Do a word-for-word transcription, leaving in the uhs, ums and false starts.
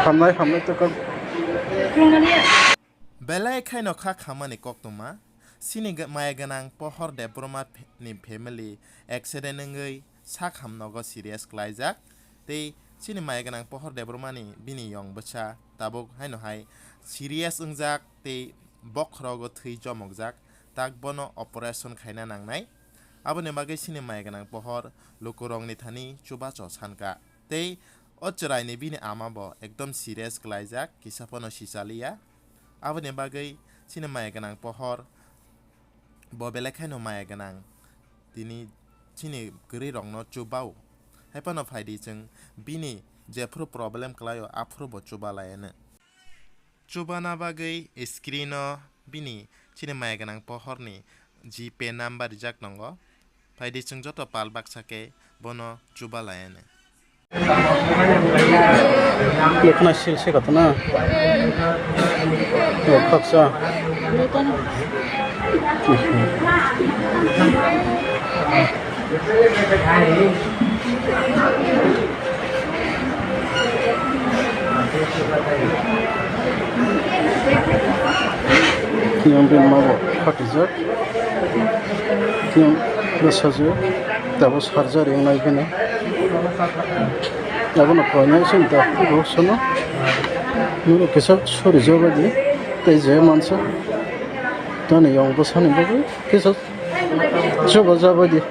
Hamnai, hamnai, to kok. Belai khaino kha khamani koktwma, chini g-, maya gwnang Pohor Debbarma phe-, ni family accident wngwi sak hamnogo serious klaijak, tei chini maya gwnang Pohor Debbarma ni bini yong bwsa tabuk haino hai serious wngjak tei bokhorogo thwi chomokjak, tak bono operation khaina nangnai. Aboni bagwi chini maya gwnang Pohor lukurokni thani chubachu sankha. Tei o chwraini bini ama bo ekdom serious klaijak, kisa phano sichaliya. Aboni bagwi chini maya gwnang Pohor bo belai khaino maya gwnang, tini chini kwrwirokno chubao. Hai phano phaidi chwng bini jephuru problem klaio aphuru bo chubalaiano. Chubana bagwi screen-o bini chini maya gwnang Pohorni GPay number rijak tongo. Phaidi chwng joto pal baksa khe bono chubalaiano. Lukna sil se koto na. O khaksa. Yang bin ma bo phatijak. Yang bwsajwk. Tabuk surgery wngnai bini. Abono phainai se doctor rok sono. Nini kisa sori jabadi. Tei je mansa. Tani yang bwsani bagwi kisa chuba jabadi.